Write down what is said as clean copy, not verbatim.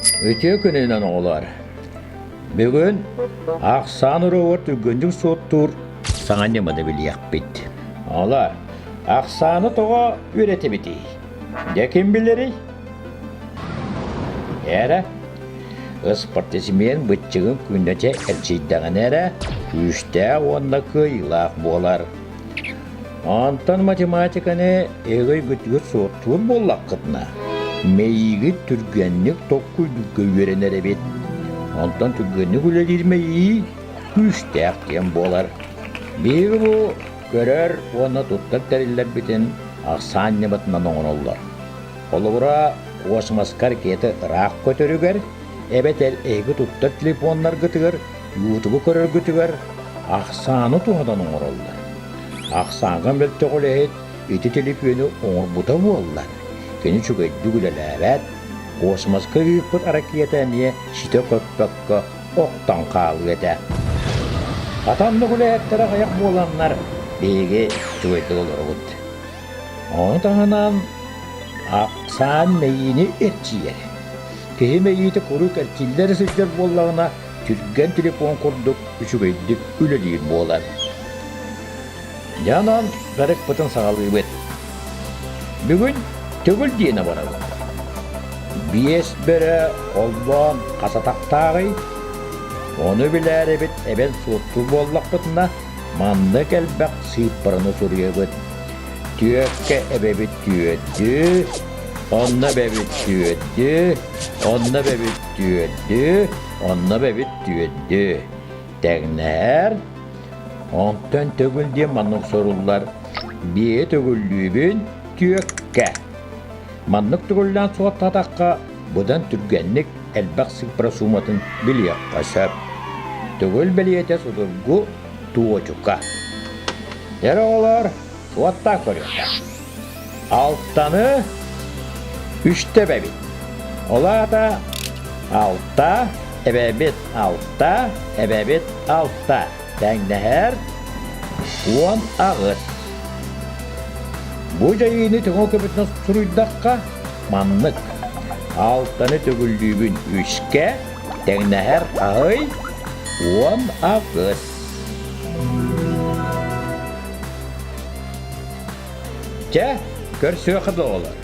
Үтүө күнүнэн оҕолор! Бүгүн ахсаан уруогар түргэнник суоттуур саҥа ньыманы билиэхпит. Оҕолор, ахсааны тоҕо үөрэтэбитий? Дьэ ким билэрий? Эрэ, ыспартисмен быччыгын күннэтэ эрчийдэҕинэ эрэ күүстээх уонна кыайыылаах буолар. Онтон математиканы эҕиргитигэр суоттуур буоллаххытына, мэйиигит түргэнник толкуйдуурга үөрэнэр эбит. Онтон түргэнник үлэлиир мэйии күүстээх диэн буолар. Биһиги бу көрөр уонна туттар тэриллэрбитин ахсаан ньыматынан оҥороллор. Холобура, космоска ракета ыраах көтөрүгэр эбэтэр эһиги туттар телефоннаргытыгар Ютубу көрөргүтүгэр ахсааны туһанан оҥороллор. Ахсааҥҥа мөлтөх үлэһит ити төлөпүөнү оҥорбута буоллар, кини үчүгэйдик үлэлээбэт, космоска ыыппыт ракета эмиэ ситэ көппөккө охтон хаалыа этэ. Атаннык үлэһиттэр аҕыйах буоланнар, биһиги үчүгэйдик олоробут. Ону таһынан ахсаан мэйиини эрчийэр. Киһи мэйиитэ куруук эрчиллэ сылдьар буоллаҕына, түргэн телефон курдук үчүгэйдик үлэлиир буолар. Дьэ онон дьарыкпытын саҕалыыбыт. Бүгүн төгүл диэни барабыт. Биэс бөрө холбоон хас атахтааҕый? Ону билээрибит эбэн суоттуур буоллахпытына, маннык элбэх сыыппараны суруйабыт. Түөккэ эбэбит түөрдүү, онно эбэбит түөрдүү, онно эбэбит түөрдүү, онно эбэбит түөрдүү. Тэҥнэһэр. Онтон төгүл диэн маннык суруллар. Биэ төгүллүүбүн түөккэ. Маннык төгүллээн суоттаатахха, быдан түргэнник элбэх сыыппара сууматын билиэххэ сөп. Төгүл бэлиэтэ судургу туочука. Эр оҕолор, суоттаах көрүөххэ. Алтаны үстэ эбэбит. Ол аата алта, эбэбит алта, эбэбит алта. Тэҥнэһэр 18. Бу дьайыыны төҥө көбүтүнэн суруйдахха маннык. Алтаны төгүллүүбүн үскэ, тэҥнэһэр хаһый 18. Чэ, көрсүөххэ да оҕолор.